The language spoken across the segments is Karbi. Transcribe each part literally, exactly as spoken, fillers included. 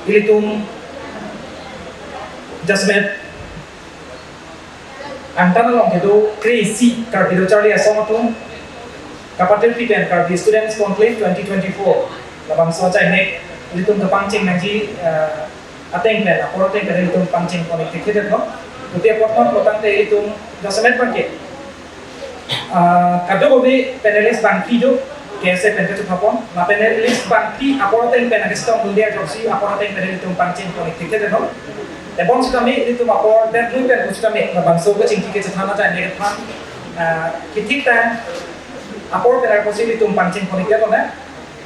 Ilitum jasemet angtan along kedo kre-isi Karbi Lo Charli Asong atum kapatir pen Karbi Students Conclave twenty twenty-four labangso achai mek ilitum kapangcheng nangji, eh, ateng pen, apor ateng pen ilitum pangcheng pon-ik thekthe detlo. Pute apot non potangte ilitum jasemet bangke, ah, kadokave panelist bangphli do, K S A pen kachepapon. La panelist bangphli apor ateng pen nangkachetongdunde ajok si apor ateng pen ilitum pangcheng pon-ik thekthe detlo. Tebon sitame ilitum apor det lui pen sitame labangso kachingki kachethan achai mek aphan, ah, kethik tang apor pen arkosi ilitum pangcheng pon-ik detlo na.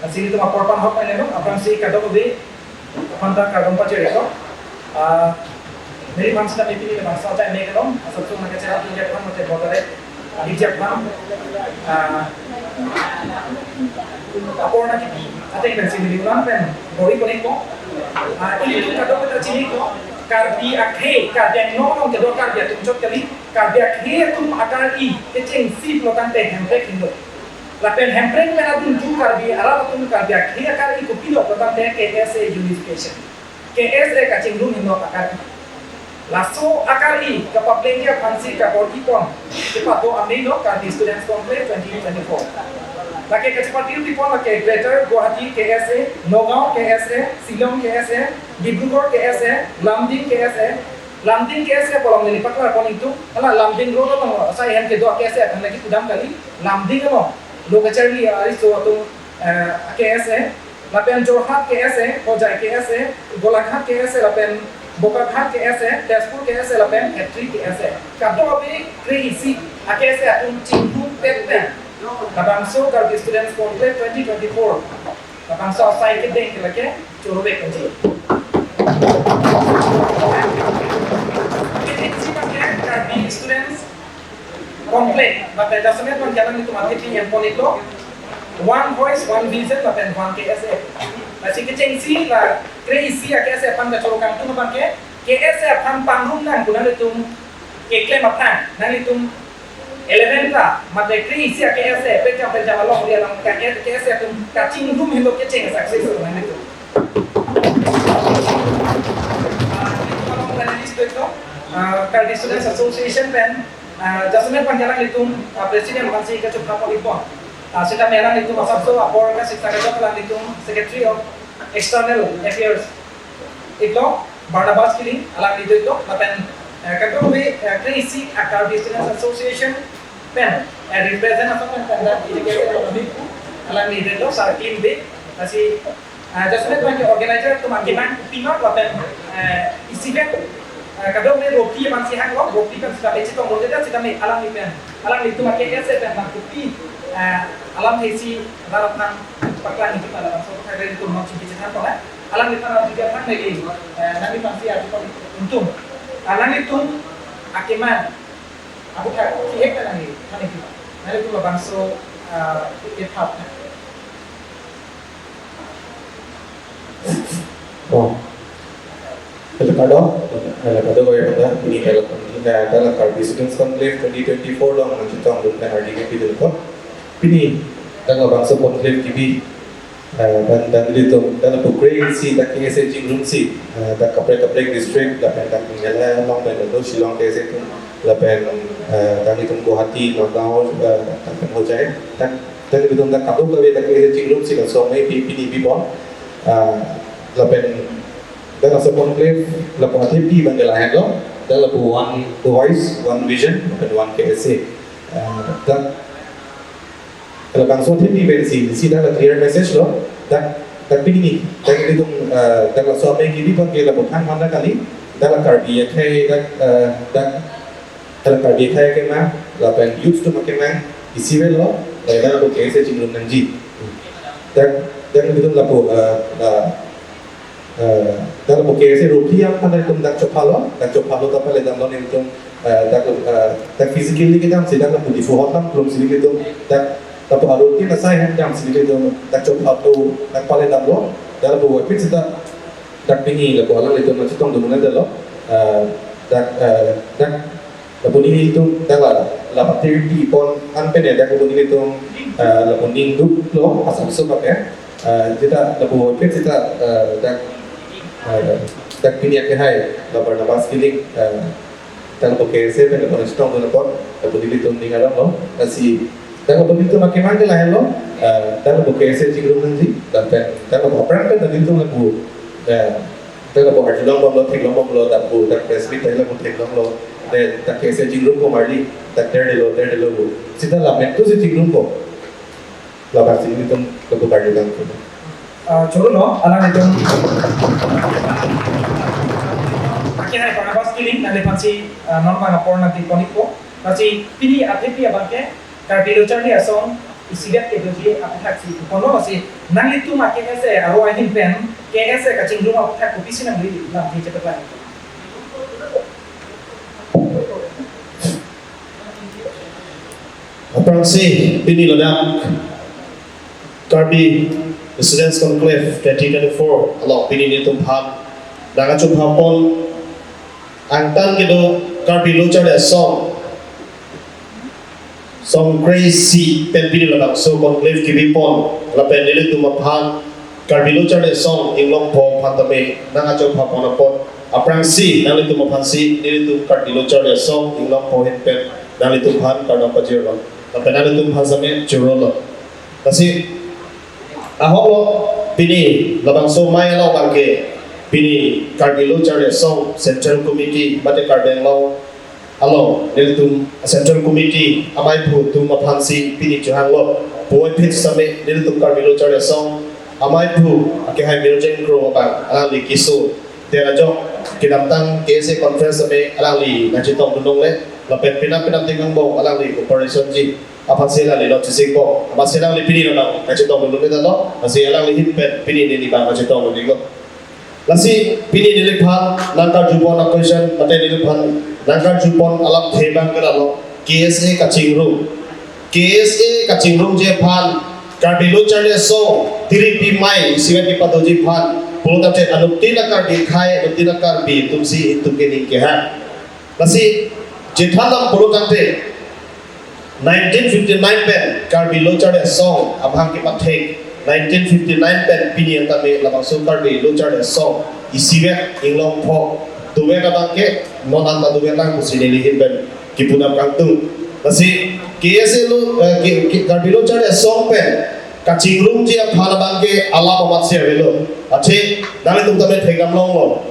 Lasi ilitum apor aphan hok mai lo, aphrangsi kadokave aphan ta kardom pajir-iklo. Ah, neliphan sitame pini labangso achai mek along asapso nangkacherapji aphan mate botare adikji aphan, ah, apor nangkepi ateng pensi neli un-an pen bor-i pon-ikpo. Ah, ilitum kadokave ta chini-ikpo, Karbi akhei, Karbi Anglong along kedo Karbi atum chot kali, Karbi akhei atum akar-i kechengsi pulotangte Hemprek henlo. Lapen Hemprek pen adunju Karbi arat atum Karbi akhei akar-i kopilo pulotangte K S A unification, K S A kachingrum henlo akar-i. Laso akar-i kapaplengji aphansi kabor-i pon kepado amei lo Karbi Students Conclave twenty twenty-four. Lake kachepatir-i pon lake Greater Guwahati K S A, Nagaon K S A, Shillong K S A, Dibrugarh K S A, Lumding K S A, Lumding K S A pu along neli paklar pon-ikdun, hala Lumding Road along asai hem kedo K S A aphan lake kedam kali, Lumding along, Lo Kacharli ariso atum, eh, K S A, lapen Jorhat K S A, Hojai K S A, Golaghat K S A, lapen Bokaghat K S A, Tezpur K S A, lapen Khetri K S A. Kadokave kre-isi a-K S A atum chingrum pet pen labangso Karbi Students Conclave twenty twenty-four labangso asai kedeng ke lake choro-ik nangji. Kechengsi abangke Karbi Students Conclave, mate jasemet abangke alanglitum athepi hem pon-iklo, One Voice, One Vision, lapen One K S A. Lasi kechengsi la kre-isi a-K S A aphan kachoro kangtung abangke, K S A aphan pangrum nang pu nanglitum keklem aphrang, nanglitum eleven ta, mate kre-isi a-K S A, penjam penjam alongri along ka-, K S A atum kachingrum henlo kecheng success nanglitum. Ah, ilitum along panelist do-iklo, ah, Karbi Students Association pen, ah, jasemet abangke alanglitum, ah, President aphansi kachupha pon-ik pon. Ah, sitame alanglitum asapso apor kasiksa kejok alanglitum Secretary of External Affairs iklo, Barnabas Killing, alangli do-iklo, lapen, eh, kadokave, eh, kre-isi a-Karbi Students Association pen, eh, represent atum pen pen dan ini ke alangli do-iklo, Sir Kim Bey, lasi, eh, jasemet abangke organizer atum akemang kopima lapen, eh, isi pen, eh, kadokave rophi aphansi hanglo, rophi pen sitame chetongdunde sitame alangli pen, alanglitum a-K S A pen bang kopi, eh, alamthe si rat aphan paklang-ik pala bangso kethakre ilitum non chingki chethan pon, eh. Alangliphan arju aphan neli, eh, nangliphansi arju pon-ikdun. Alanglitum akemang aputhak ki-ek ta nangli than-ik. Nanglitum labangso, eh, ephat. Oh. Hello, kardom. Hello, kardom, kardom, kardom. Pini hello, eh, dalam Karbi Students Conclave twenty twenty-four along nangchetongdun pen ardi kepi dulu. Pini dalam bangso conclave kebi, eh, dan, dan ilitum, dan lapu kre-isi dak K S A chingrumsi, eh, dak kaprek kaprek district, lapen dak Meghalaya along pen lalu Shillong K S A atum, lapen, eh, dan ilitum Guwahati, Nagaon, eh, lapen Hojai, dan, dan ilitum dak kadokave dak K S A chingrumsi laso amei pi-, pini bipon, eh, lapen dan laso conclave lapu athepi abangke lahenlo, dan lapu One Voice, One Vision, lapen One K S A. Eh, dan labangso athepi pensi, si dak la clear message lo, dak, dak pini, dak ilitum, eh, dak laso amei kebi abangke lapu than manda kali, dak la Karbi akhei, dak, eh, dak, dak la Karbi akhei akemang, lapen youth atum akemang, isi avelo, dak, dak lapu K S A chingrum nangji. Dak, dak ilitum lapu, eh, la, eh, dak lapu K S A rophi aphan ilitum dak chophalo, dak chophalo ta paledamlo nelitum, eh, dak, eh, dak physically kedamsi dak lapu Diphu hot lam klumsi nelitum dak lapu arophi asai hem damsi nelitum dak chophalo dak paledamlo, dak lapu wapit seta dak pini lapu alanglitum nangchetongdun nangdetlo, eh, dak, eh, dak lapu nelitum dak la, la patir-i pon an pen ya dak lapu nelitum, eh, lapu ningduklo asapso abangke, eh, seta lapu wapit seta, eh, dak Eh, dak pini akehai, Barnabas Killing, eh, dak lapu K S A pen lapu nangchetongdun apot, lapu nelitum ning alam lo, lasi dak lapu nelitum akemang ke lahenlo, eh, dak lapu K S A chingrum nangji, lapen dak lapu aphrang pen nelitum lapu, eh, dak lapu arjulongbomlo, theklongbomlo, dak lapu dak press meet pen lapu theklonglo, de dak K S A chingrumpo marli, dak terdelo, terdelo pu. Sita lapen tu si chingrumpo. Labangsi nelitum kepu karju kangtung. Ah, choro no, alanglitum. Akehai Barnabas Killing, nangliphansi, ah, non bang apor nangti ponpo. Lasi pini athepi abangke, Karbi Lo Charli Asong, isivet kedoji aputhak si ponlo, lasi nanglitum K S A aro ahin pen, K S A kachingrum aputhak kopisi nangli lamthe chepet lang. Aphrangsi pini ladak Karbi Students Conclave twenty twenty-four along pini nelitum aphan nangkachupha pon angtan kedo Karbi Lo Charli Asong song kre-isi pen pini labangso conclave kebi pon lapen nelitum aphan Karbi Lo Charli Asong Inglongpho aphan tame nangkachupha pon apot aphrangsi nanglitum aphansi nelitum Karbi Lo Charli Asong Inglongpho ahin pen nanglitum aphan kardom pajirlo. Lapen nanglitum aphan same chorolo. Lasi ahoklo pini labangso amei along abangke pini Karbi Lo Charli Asong Central Committee mate Karbi Anglong along nelitum Central Committee ameiphu atum aphansi pini chohanglo. Puvoiphit same nelitum Karbi Lo Charli Asong ameiphu akehai Mirjeng Kro abang alangli keso tera jok kedamtang K S A conference same alangli nangchetongdun longle. Lapen penap penap tingkang bong alangli cooperation ji aphansi alangli lo chisik bong. Aphansi alangli pini lo nang nangchetongdun longle dalo. Lasi alangli ahin pen pini neli bang nangchetongdun iklo. Lasi pini neliphan nangkarju pon a-question mate neliphan nangkarju pon alamthe abangke lalo K S A kachingrum. K S A kachingrumji aphan Karbi Lo Charli Asong tiripi amei isivet kepadoji aphan pulo tangte anuttin a-Karbi akhei anuttin a-Karbi atumsi itum ke ning kehang. Lasi chethan dam pulo tangte nineteen fifty-nine pen Karbi Lo Charli Asong abang kepathek, nineteen fifty-nine pen pini an tame labangso Karbi Lo Charli Asong isivet Inglongpho dovet abangke non anta dovet lang pusi neli ahin pen kepu dam kangtung. Lasi K S A lo, eh, K-, K-, Karbi Lo Charli Asong pen kachingrumji aphan abangke alap amatsi avelo. Athe nanglitum tame thekdam longlo.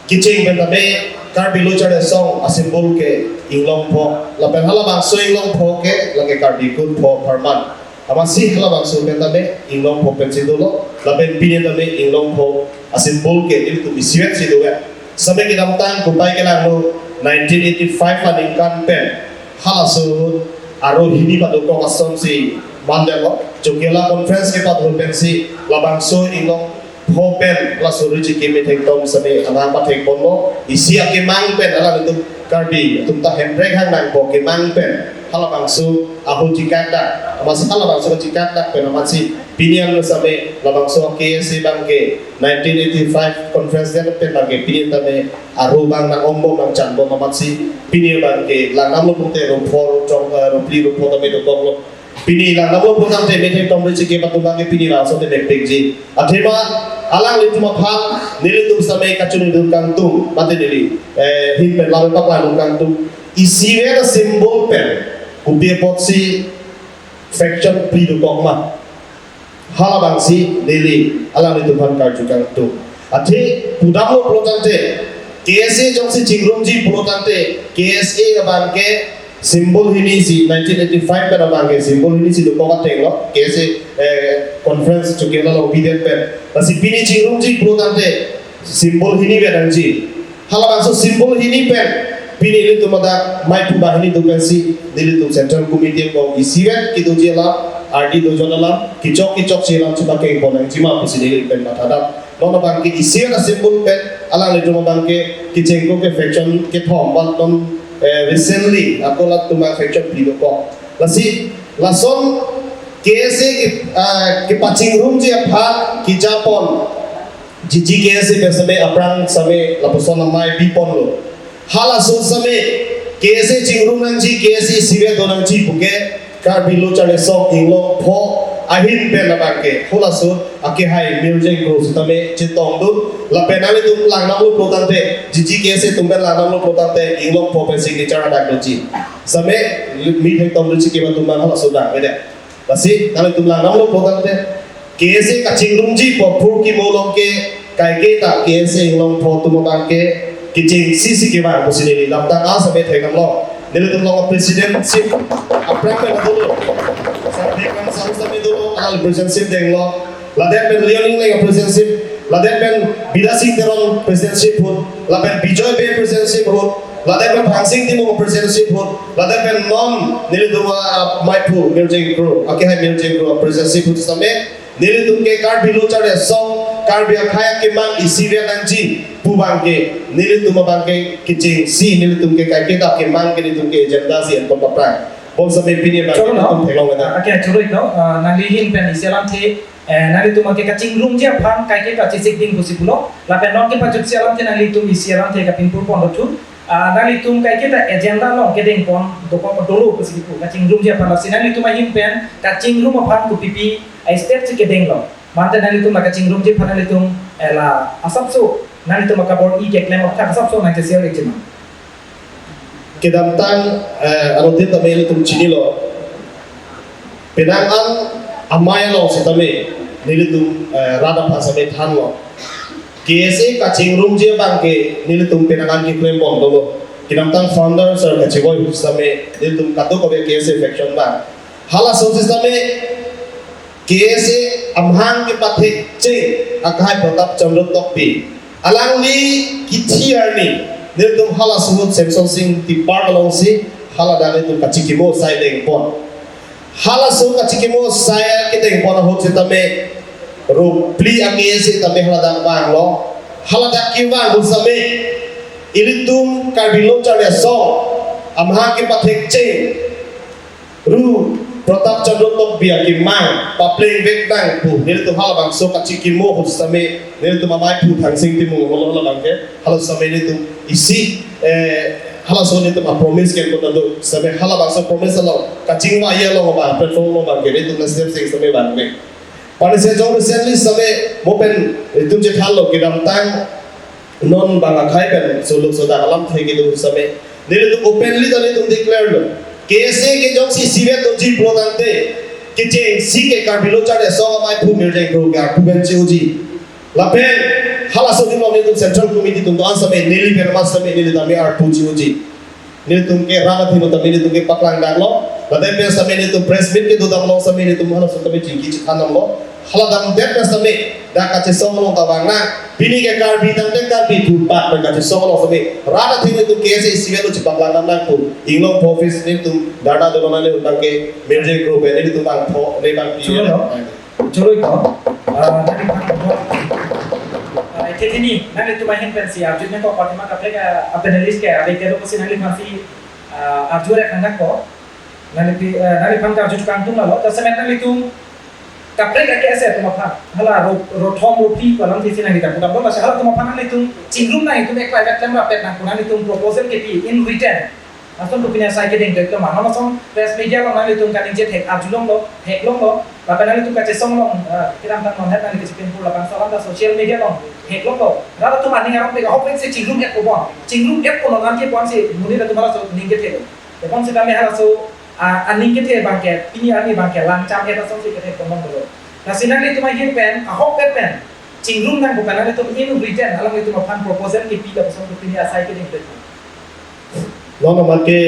Kecheng pen tame Karbi Lo Charli Asong a-symbol ke Inglongpho. Lapen halabangso Inglongpho ke lake Karbi Kut Pho apharman. Amatsi halabangso pen tame Inglongpho pensi dolo. Lapen pini tame Inglongpho a-symbol ke nelitum isivet si dovet. Same kedamtang kopai kelanglo nineteen eighty-five aningkan pen halaso aro hini padokok asonsi mandetlo. Chokihola conference kepadun pensi labangso Inglongpho pen laso ri chike methek tom same anang pathek ponlo. Isi akemang pen alanglitum Karbi atum ta hemprek hang nangpo kemang pen halabangso ahut chikakdak, amatsi halabangso chikakdak pen amatsi pini an same labangso K S A abangke nineteen eighty-five conference det pen abangke pini tame aro abang nang-ongbom nangchanbom amatsi pini abangke langdamlo pute ropho chong, eh, ropli ropho tame dokoklo. Pini langdamlo pu tangte methek tom ri chike atum abangke pini laso te mepikji. Athema alanglitum aphan nelitum same kachinidun kangtung mate neli, eh, ahin pen lalu paklang kangtung. Isivet a-symbol pen kopi apotsi faction phli dokok ma. Halabangsi neli alanglitum aphan karju kangtung. Athe pudamlo pulo tangte K S A jongsi chingrumji pulo tangte K S A abangke symbol hini si nineteen eighty-five pen abangke symbol hini si dokok ateng lo. K S A, eh, conference Chokihola along bidet pen. Lasi pini chingrumji pulo tangte symbol hini pen nangji. Halabangso symbol hini pen pini ilitum adak maipu banghini do pensi nelitum Central Committee kong isivet kedoji alam, ardi dojon alam, kechok kechokche alam chepakeng pon nangji ma pusi neli pen mathadam. Non abangke isivet a-symbol pen alanglitum abangke kechengko ke faction kethom bat non, eh, recently ako latum faction phli dokok. Lasi lason K S A ke, ah, kepachingrumji aphan kejapon G G K S A pen same aphrang same lapuson amei biponlo. Halason same K S A chingrum nangji, K S A isivet do nangji puke Karbi Lo Charli Asong Inglongpho ahin pen abangke halaso akehai Mirjeng Kro sitame chetongdun, lapen nanglitum langdamlo pulotangte, G G K S A atum pen langdamlo pulotangte, Inglongpo pen signature adakdoji. Sitame mi thengtong doji keba atum abang halaso dang beda. Lasi nanglitum langdamlo pulotangte, K S A kachingrumji pu aphurkimo along ke kaike ta K S A Inglongpo atum abangke kechengsi si kevang pusi neli lamtang asap thekdamlo. Nelitum along presidentship aphrang pen dolo. Sarbeklang Sahu sitame dolo, alang presidentship denglo. Ladak pen Leon Engleng presidentship, ladak pen Bidya Sing Teron presidentship ahut, lapen Bijoy Bey presidentship ahut, ladak pen Thangsing Timung presidentship ahut, ladak pen non nelitum amaiphu Mirjeng Kro, akehai Mirjeng Kro presidentship ahut sitame, nelitum ke Karbi Lo Charli Asong, Karbi akhei akemang isivet nangji pu abangke, nelitum abangke kechengsi, nelitum ke kaike ta kemang ke nelitum ke agenda si enkon paphrang. Bonsitame pini abangke Choro no? nelitum theklong kena. Ah, okay, choro no. Ah, nangli ahin pen isi alamthe, eh, nanglitum ke kachingrumji aphan kaike ta chesik ding pusi pulo. Lapen non kepajutsi alamthe nanglitum isi alamthe kapinpur pon rothu. Ah, nanglitum kaike ta agenda along kedeng pon dokok dolo pusi pu. Kachingrumji aphan lasi nanglitum ahin pen kachingrum aphan kopipi a-step si kedenglo. Mate nanglitum la kachingrumji aphan nanglitum, eh, la asapso nanglitum akabor-i keklem aphan asapso nangke-share ikji ma. Kedamtang, eh, anutin tame ilitum chinilo. Penang an amei along sitame nelitum, eh, rat aphan sitame thanlo. K S A kachingrumji abangke nelitum penang an keklem pon dolo. Kedamtang founder sir kachevoi ahut sitame nelitum kadokave K S A faction abang. Halaso sitame K S A amahang kepathekche akehai Pratap Chandra Tokbi. Alangli kithi arni nelitum halaso ahut Semson Sing Tipak alongsi haladak nelitum kachikimo asai deng pon. Halaso kachikimo asai kedeng pon ahut sitame ro phli a-K S A tame haladak vanglo. Haladak kevang ahut sitame ilitum Karbi Lo Charli Asong amahang kepathekche ru Pratap Chandra Tokbi akemang papleng vek nang pu nelitum halabangso kachikimo ahut sitame nelitum amaiphu Thangsing Timung holo halabangke halaso sitame nelitum isi, eh, halaso nelitum a-promise ke kota do sitame halabangso promise along kachingvai along abang platform along abangke nelitum na step sing sitame abangke. Panisya jong recently sitame mo pen nelitum chethanlo kedamtang non bang akhei pen solo soda alamthe kedo sitame nelitum openly ta nelitum declare lo. K S A ke jongsi isivet doji pulotangte kechengsi ke Karbi Lo Charli Asong amaiphu Mirjeng Kro ke arpu pen che-oji. Lapen halaso adim along nelitum Central Committee atum do-an sitame neli pen amat sitame neli tame arpu che-oji. Nelitum ke rat athengno tame nelitum ke paklang daklo. Lapen pen sitame nelitum press meet kedo damlo sitame nelitum halaso tame chingki chethan damlo. Hala damdet pen sitame dak kachesong along ta vang nang. Pini ke Karbi tangte Karbi thurpak pen kachesong along sitame rat athengno nelitum K S A isivet lo chepaklang dam nang pu. Inglongpo office nelitum dharna dolo nang nelitum abangke Mirjeng Kro pen nelitum abang pho ne abang pi. Choro no? Choro ikko. Ah, nangliphan, ah, kethini, nanglitum ahin pensi arju nangkok, komat kaprek a-panelist ke ave kedo pusi nangliphansi, ah, arju rek nangkok. Nangli, ah, nangliphan karju chukangtung lalo. Jasemet nanglitum kaprek a-K S A atum aphan, hala ro, rothom ropi pu alamthe si nangli ta pudam dong, lasi halatum aphan nanglitum chingrum nang, itum ek private klem rapet nang pu nanglitum proposal kepi in written. Lason kopine asai kedeng tok ma, non lason press media along nanglitum kaningje thek, arjulonglo, theklonglo, lapen nanglitum kachesong along, eh, kedamtang non het nangli kachipinpur labangso alam ta social media along theklonglo. Rat atum aning arong pek ahok pek si chingrum-et po bon. Chingrum-et po non an ke pon si monit atum halaso aning kethelo. Tebon sitame halaso, ah, aning kethe abangke, pini arni abangke langcham-et asonsi kethe ponlonglo. Lasi nanglitum ahin pen, ahok pet pen chingrum nang pu pen nanglitum in written alanglitum aphan proposal kepi lapuson kopine asai keding pen. Non amat ke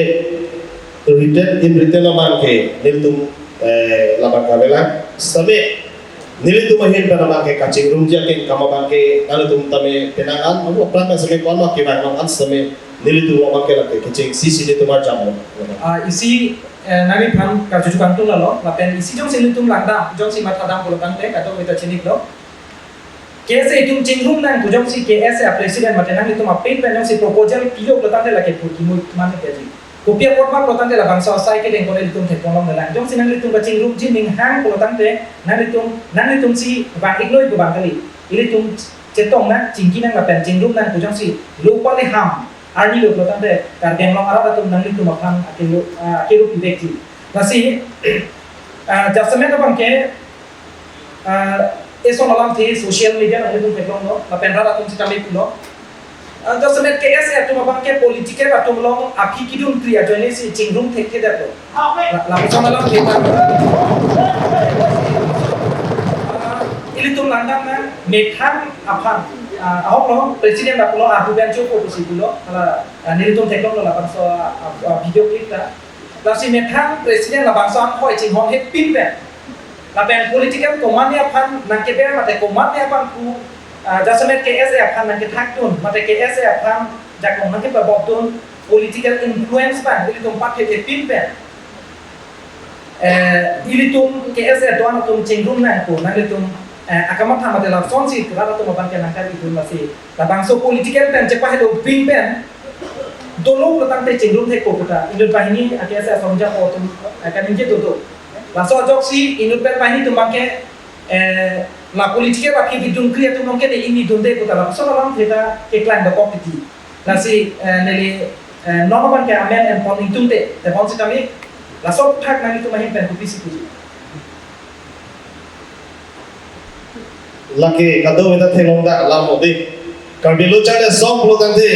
written, in written abangke nelitum, eh, labang kavelang. Sitame nelitum ahin pen abangke kachingrumji akengkam abangke nanglitum tame penang an, amo apran sitame ko-an ma kevang nang an sitame nelitum abangke lake kechengsi si nelitum arjamlo. Ah, isi, eh, nangliphan karju chukangtung lalo, lapen isi jongsi nelitum langdam, jongsi mathadam pulotangte kadokave ta chiniklo. K S A atum chingrum nang pu jongsi K S A president mate nanglitum apin pen jongsi proposal pilo pulotangte lake phurkimo mane keji. Kopi apot ma pulotangte labangso asai kedeng ko nelitum thek ponlonglelang. Jongsi nanglitum kachingrumji ning hang pulotangte nanglitum, nanglitumsi vang-iknoi pu abang kali. Ilitum chetong nang, chingki nang lapen chingrum nang pu jongsi lo pale ham arnilo pulotangte Karbi Anglong arat atum nanglitum aphan akelo, ah, akelo pivekji. Lasi, ah, jasemet abangke Ah, eson alamthe social media nanglitum theklonglo, lapen rat atum sitame pulo. Ah, jasemet K S A atum abangke political atum along aphi kedun kri ajoine si chingrum thekthedetlo. La, lapuson alamthe ta. Ah, ilitum langdamnang methang aphan, ah, ahoklo president apulo, ah, Ruben Chopo pusi pulo, hala, ah, nelitum theklonglo labangso, ah, ah, video clip ta. Lasi methang president labangso anghoi chinghon het pin pen. Lapen political command aphan nangkeber mate command aphan pu, ah, jasemet K S A aphan nangkethakdun, mate K S A aphan jakong nangkepabokdun, political influence pen, ilitum pathethepin pen. Eh, ilitum K S A don atum chingrum nangpo, nanglitum, eh, akamatha mate lasonsi rat atum abangke nangkari dun lasi. Labangso political pen chepahelo pin pen, dolo pulotangte chingrum thekpo puta. Inut banghini a-K S A asong japo atum, eh, kaningje dodo. Laso ajoksi inut pen banghini atum abangke, eh, la political aphi kedun kri atum along ke ne ingni dunde puta lapuson alamthe ta keklang dokok titi. Lasi, eh, neli, eh, non abangke amen en pon ingtungte, te pon sitame, laso aphuthak nanglitum ahin pen kopisi puji. Lake kadokave ta theklong dak alam lo dei. Karbi Lo Charli Asong pulotangte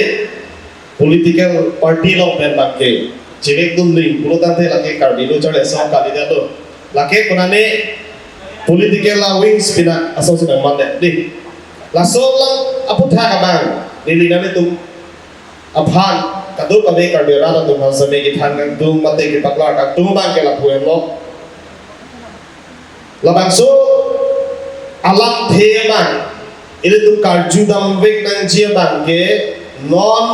political party along pen abangke chevekdun ning pulotangte lake Karbi Lo Charli Asong kalidetlo. Lake konane political la wings pina asong si nangmandet dei. Laso alam aphuthak abang neli nanglitum aphan kadokave Karbi arat atum aphan sitame kethan kangtung mate kepaklar kangtung abangke lapu henlo. Labangso alamthe abang ilitum karjudamvek nangji abangke non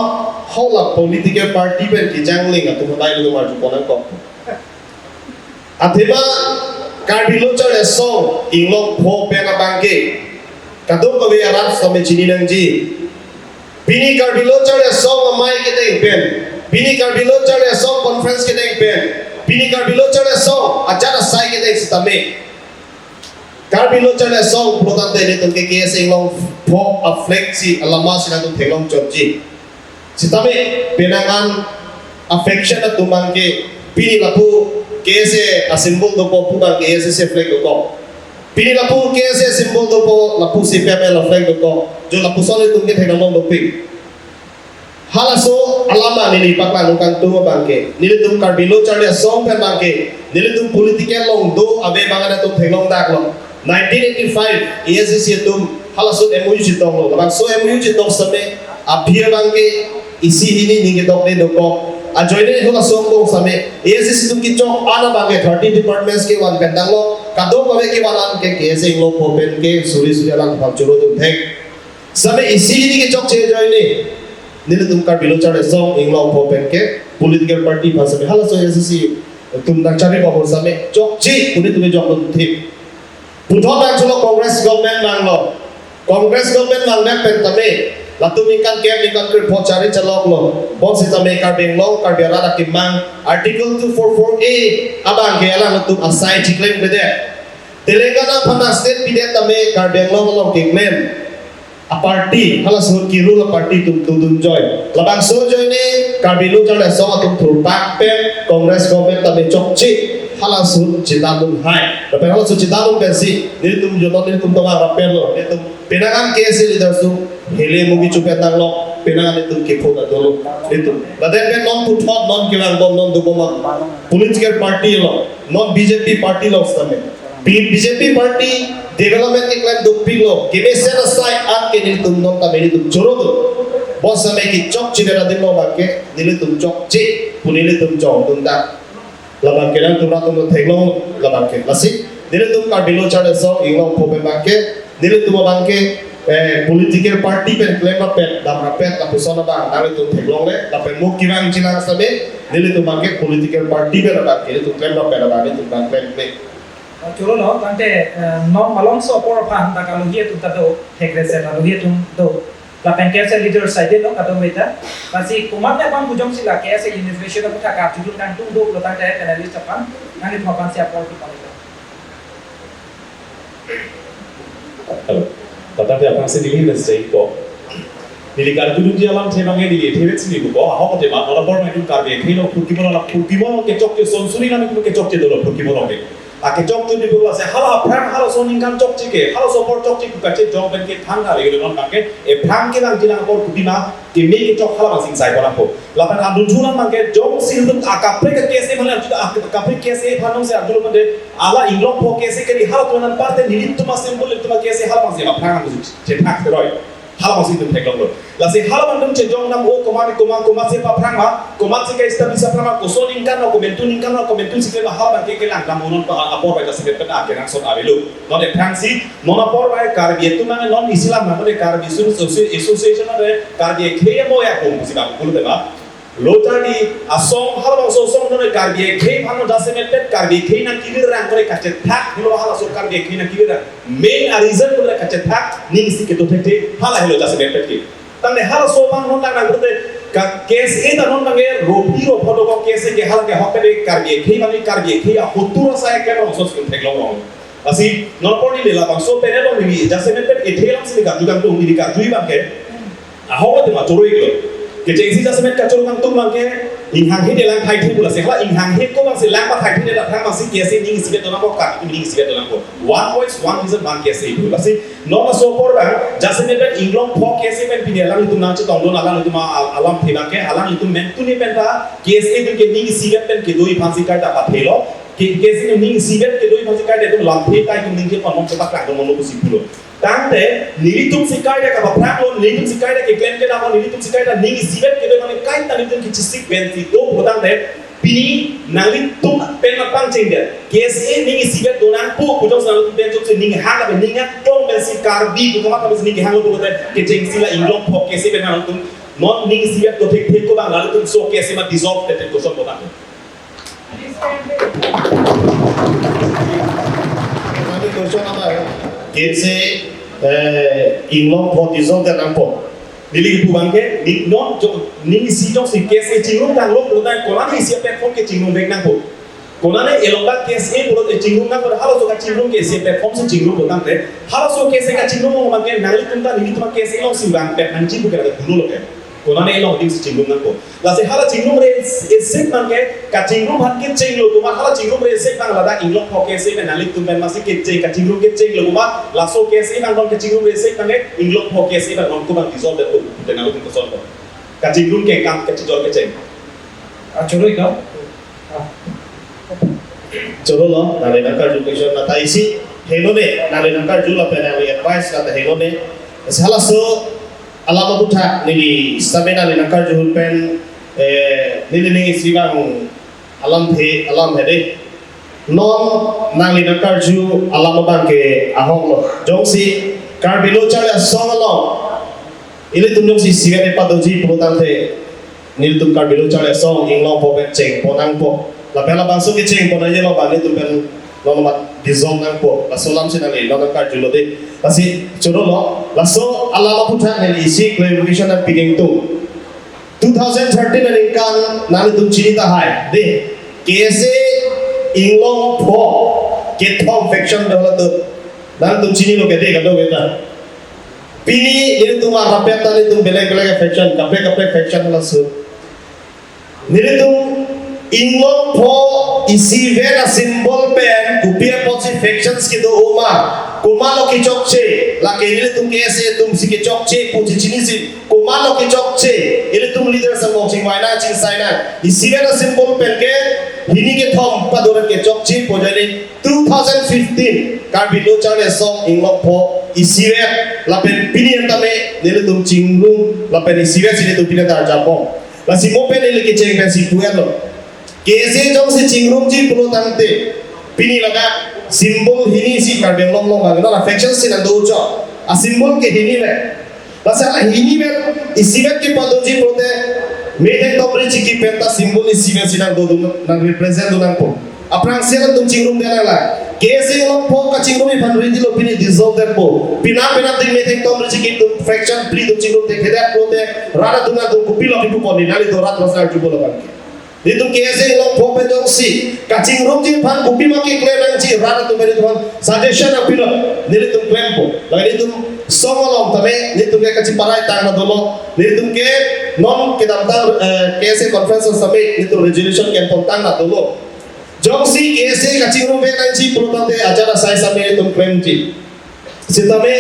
hala political party pen kejangling atum habai ilitum arjupon nangkok. Athema Karbi Lo Charli Asong Inglongpho pen abangke kadokave arat sitame chini nangji. Pini Karbi Lo Charli Asong amei kedeng pen, pini Karbi Lo Charli Asong conference kedeng pen, pini Karbi Lo Charli Asong ajat asai kedeng sitame Karbi Lo Charli Asong pulotangte ilitum ke K S A Inglongpho a-flag si alama si nangtum theklong chotji. Sitame penang an a-faction atum abangke pini lapu K S A a-symbol dopo pu abang K S A flag dokok. Pini lapu K S A symbol dopo lapu C P I M L a-flag dokok. Jo lapuson ilitum ke theklong dopik. Halaso alam neli paklang kangtung abangke, nelitum Karbi Lo Charli Asong pen abangke, nelitum political along do ave abang atum theklong daklo. Nineteen eighty-five A S D C atum halaso M O U chetonglo. Labangso M O U chetok sitame aphi abangke isi hini ning ketokde dokok. Ajoine halaso angbong sitame A S D C atum kechok an abangke thirteen departments kevan pen tanglo. Kadokave kevan an ke K S A Inglongpho pen ke suri suri alang phan choro dun thek. Sitame isi hini kechokche ajoine nelitum Karbi Lo Charli Asong Inglongpho pen ke political party aphan sitame halaso A S D C atum nangchari bom sitame chokche pu nelitum jok dun thip. Puthot nangcholo Congress government vanglo. Congress government vangdet pen tame latum ningkan kep ningkan krepho chari chaloklo. Bonsitame Karbi Anglong, Karbi arat akemang Article two four four A abangke alangtum asai chiklemkledet. Telangana aphan state pidet tame Karbi Anglong along keklem a-party, halaso ahut kerule a-party atum dodun joi. Labangso ajoine Karbi Lo Charli Asong atum thurpak pen Congress government tame chokche halaso ahut chetandun hai. Lapen halaso ahut chetandun pensi nelitum jono nelitum tobang rapetlo, nelitum penang an K S A leaders atum hele mugi chupet tanglo, penang an nelitum kepho ta dolo. Nelitum ladak pen non puthot non kevang bom non dobom ma political party lo, non B J P party lo sitame. B-, B J P party development keklem dopiklo, kemesen asai an ke nelitum non tame nelitum choro dun. Bonsitame kechokche adim lo abangke nelitum chokche pu nelitum jongdun dak. Labangke nangtum rat atum theklong labangke. Lasi nelitum Karbi Lo Charli Asong Inglongpho pen abangke nelitum abangke, eh, political party pen klem rapet, dam rapet, lapuson abang nanglitum theklongle, lapen mo kevang jilang sitame nelitum abangke political party pen abangke nelitum klem rapet abang nelitum abang klemkle. Choro lo, tangte, eh, non malomso apor aphan ta kalohi atum ta do, thekre se kalohi atum do. Lapen K S A leader side lo kadokave ta. Lasi komatne abang pu jongsi la K S A inauguration aphuthak karjudun kangtung do pulotangte panelist aphan nanglitum aphansi apor kepon-iklo. Hello. Tangte aphrangsi neli message ko. Neli karjudunji alamthe abangke neli thevet si neli ko. Ahok athema non apor nangtum Karbi akhei along phurkimo along, phurkimo along kechokche, sonsuri nangtum kechokche dolo phurkimo along ke. Akechok tu di bula se hala aphrang halaso aningkan chokche ke, halaso apor chokche ke kachejong pen ke thang kali, non abang ke, ephrang kelang kelang apor kopima keme kechok hala abang si sai pon nangpo. Lapen adun thu nang abang ke jongsi ilitum akaprek ke KSA mane arju, akaprek KSA aphan jongsi arjulo mane hala Inglongpho KSA kali, halatum anparta nelitum a-symbol, nelitum a-KSA hala abang si aphrang chethak roi. Hala abang si itum theklonglo. Lasi hala abang itum chejong dam, o komat, komat, komatsi paphrang ma, komatsi ka-establish aphrang ma, koson aningkan ma, komantu aningkan ma, komantu si klem ma, hala abang ke kelang dam unon pa apor bai jasemet pen akenangsot avelo. Non aphrangsi, non apor bai Karbi atum abang non isi alam ma, non Karbi Students Associ-, Association ma, Karbi akhei amo ya kum si bang pulu tema. Lo charli asong, halabangso asong non Karbi akhei aphan jasemet pen Karbi akhei nangkevirang kore kachethak, lo halaso Karbi akhei nangkevirang. Main a-reason kore kachethak, ning isi kedo thekthe, hala helo jasemet pen ke. Tangte halaso abang non tang nang kore ka KSA ta non tangte ropi ro photo ko KSA ke hala ke hok ke Karbi akhei mane Karbi akhei ahotur asai ke bangso skin theklong long. Lasi non apor neli labangso pen along neli jasemet pen kethe alam si neli karju kangtung, neli karju abang ke. Ahok tema choro-iklo. Kechengsi jasemet kachoro kangtung abang ke inghanghe de lang thaithe pu lasi hala inghanghe ko abang si lang pathaithe de aphrang abang si KSA ning isivet do nangpo, Karbi ning isivet do nangpo. One voice, one vision, one KSA pu lasi non laso apor abang jasemet pen Inglongpho KSA pen pini alanglitum nangchetongdun, alanglitum a-, alamthe abang ke, alanglitum mantu ni pen ta KSA atum ke ning isivet pen kedoji aphan si kaita pathelo. Ke, KSA ning isivet kedoji aphan si kaita itum lamthe ta itum ning kepon mong chepaklangdun mong lo pusi pulo. Tangte, nelitum si kaita kapaphranglo, nelitum si kaita keklem kedam, nelitum si kaita ning isivet kedo mane kaita nelitum kechesik pen si do pu tangte, pini nanglitum pen apang chengdet. KSA ning isivet do nangpo pu jongsi nanglitum pen jongsi ning hang abe ning hang jong pen si Karbi pu komat pen si ning hang lo pu tangte, kechengsi la Inglongpho KSA pen nanglitum non ning isivet do thekthe ko abang nanglitum laso KSA ma dissolve thekthe koson pu tangte. Mane question apa? KSA, eh, Inglongpho dissolve det nangpo. Neli kipu abang ke, ni non jo, ning isi jongsi KSA chingrum tanglo pu tangte, konane isi a-platform ke chingrum vek nangpo. Konane elong ta KSA pulote chingrum nangpo, halaso kachingrum ke isi a-platform si chingrum pu tangte, halaso KSA kachingrum abang ke, nanglitum ta, nelitum a-KSA along si vangpet nangji pu ke la dunulo ke. Konane along ding si chingrum nangpo. Lasi hala chingrumre isi abang ke, kachingrum aphan kechenglo, komat hala chingrumre isi abang ladak Inglongpho KSA pen nanglitum pen masi kecheng, kachingrum kechenglo, komat laso KSA abang non kachingrumre isi abang ke, Inglongpho KSA abang non ko abang dissolve det pu, pu tangte nanglitum koson ko. Kachingrum ke kam kachijor kecheng. Ah, choro-iklo. Ah. Chorolo, nangli nangkarju question mata isi, henone, nangli nangkarju lapen nangli advice kata henone. Halaso alam aputhak neli sitame nangli nangkarju pen, eh, neli ning isi abang alamthe, alamthe de. Non nangli nangkarju alam abang ke ahoklo. Jongsi Karbi Lo Charli Asong along ilitum jongsi isivet padoji pu tangte, nelitum Karbi Lo Charli Asong Inglongpho pen chengpon nangpo. Lapen labangso kechengpon aje lo abang nelitum pen non mat dissolve nangpo. Laso alam si nangli non nangkarjulo de. Lasi chorolo, laso alam aputhak neli isi clarification nangpi ingtung. Two thousand thirteen aningkan nanglitum chini tahai de, KSA Inglongpho kethom faction do halatum. Nanglitum chinilo ke de, kadokave ta. Pini nelitum arapet ta nelitum belek belek faction, kaprek kaprek faction halaso. Nelitum Inglongpho isivet a-symbol pen kopi apotsi factions kedo ma, komatlo kechokche, lake nelitum KSA atum si kechokche pu chechinisi, komatlo kechokche, ilitum leaders angbong chingvai nang chingsai nang. Isivet a-symbol pen ke hini kethom padoret kechokche pu jani two thousand fifteen Karbi Lo Charli Asong Inglongpho isivet lapen pini an tame nelitum chingrum lapen isivet si nelitum pini ta japon. Lasi mo pen neli kecheng pensi pu-etlo. KSA jongsi chingrumji pulo tangte, pini ladak symbol hini si Karbi Anglong along abang, non a-faction si nangdo chot. A-symbol ke hini le. Lasi hala hini pen isivet kepadoji pulote, metheng tomri chiki pen ta symbol isivet si nangdodun, nang represent dun nangpo. Aphrangsi alanglitum chingrumdet nang la. KSA Inglongpho kachingrumji aphan ready lo, pini dissolve detpo. Penap penapdik metheng tomri chiki atum faction phli atum chingrumdet thekthe det pulote, rat atum nangtum kopilo kipupon, neli do rat masar jupo lo abang ke. Nelitum KSA Inglongpho pen jongsi kachingrumji aphan kopima keklem nangji, rat atum pen nelitum aphan suggestion nangpilo, nelitum klempo. Lake nelitum asong along tame nelitum ke kachiparai tang na dolo, nelitum ke non kedamtang, eh, KSA conference tame nelitum resolution kempon tang na dolo. Jongsi K S A kachingrum vek nangji pulo tangte ajat asai sitame nelitum klemji. Sitame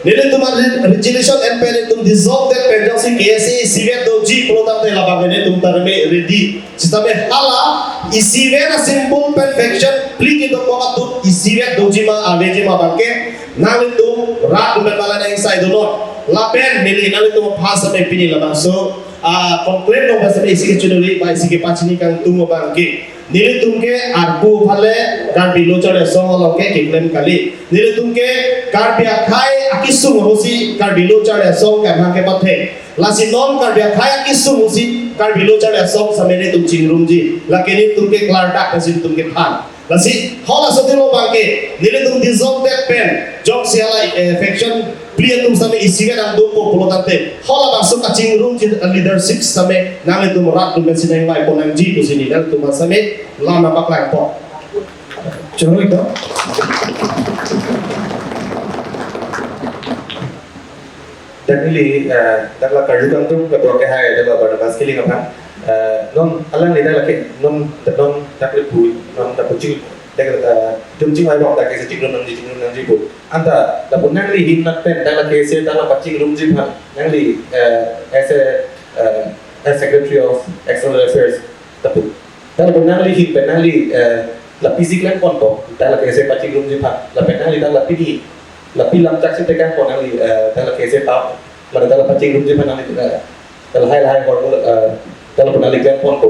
nelitum a-re-, resolution en pen nelitum dissolve det pen jongsi K S A isivet doji pulo tangte labang nelitum tarme ready. Sitame hala isivet a-symbol pen faction phli kedokok atum isivet doji ma aveji ma abangke nanglitum rat atum pen mala nang sai donon. Lapen neli nanglitum aphan sitame pini labangso a-conclave along pen sitame isi kechonari ba isi kepachini kangtung abangke nelitum ke arpu phale Karbi Lo Charli Asong along ke keklem kali. Nelitum ke Karbi akhei akesung ahutsi Karbi Lo Charli Asong kemang kepathe. Lasi non Karbi akhei akesung ahutsi Karbi Lo Charli Asong sitame nelitum chingrumji. Lake nelitum ke klardak lasi nelitum kethan. Lasi halaso ateng along abangke nelitum dissolve det pen jongsi hala, eh, faction phli atum sitame isivet nangdopo pulo tangte halabangso kachingrumji leadership sitame nanglitum rat atum pensi nangvai pon nangji pusi neli nanglitum sitame lam nangpaklangpo. Choro ito. Dak neli, eh, dak la karju kangtung ketua ke hai, dak la Barnabas Killing aphan. Eh, non alangli dak lake, non, non dak le pu, non dak pu ching, dak, eh, itum chingvai bom dak ke chingrum nangji, chingrum nangji pu. Anta, dak pu nangli ahin nat pen, dak la K S A, dak la pachingrumji aphan, nangli, eh, as a, eh, as Secretary of External Affairs, dak pu. Dak la pu nangli ahin pen nangli, eh, la pisi klem ponpo, dak la K S A pachingrumji aphan, lapen nangli dak la pini, la pi lamchak si tekang pon nangli, eh, dak la K S A pa, mane dak la pachingrumji aphan nangli, eh, dak la hai la hai hor, eh, dak la pu nangli klem ponpo.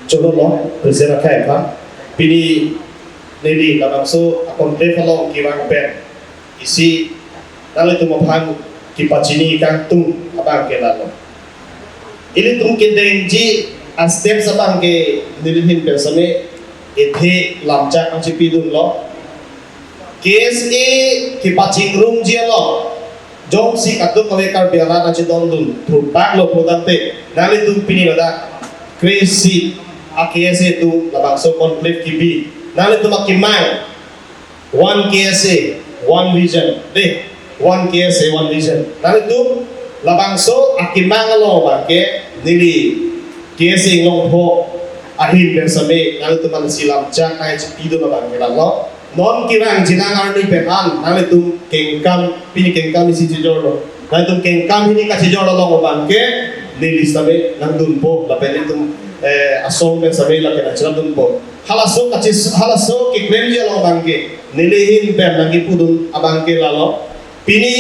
Choro lo, President akhei aphan. Pini neli labangso a-conclave along kevang pen isi nanglitum aphan kepachini kangtung abangke lalo. Ilitum kedengji a-steps abangke neli ahin pen sitame ethe lamchak nangchipidunlo. K S A kepachingrumji along jongsi kadokave Karbi arat nangchedondun thurpak lo pulo tangte nanglitum pini ladak kre-isi a-K S A atum labangso conclave kebi, nanglitum akemang One K S A, One Vision. Dei, One K S A, One Vision. Nanglitum labangso akemang along abangke neli K S A Inglongpho ahin pen sitame nanglitum aphan si lamchak nangchipidun abangke lalo. Non kevangji nang arni pen an nanglitum kengkam, pini kengkam isi chijorlo. Nanglitum kengkam hini kachijorlo along abangke neli sitame nangdunpo, lapen nelitum, eh, asong pen sitame lake nangcheradunpo. Halaso kachis-, halaso keklemji along abangke neli ahin pen nangkepudun abangke lalo. Pini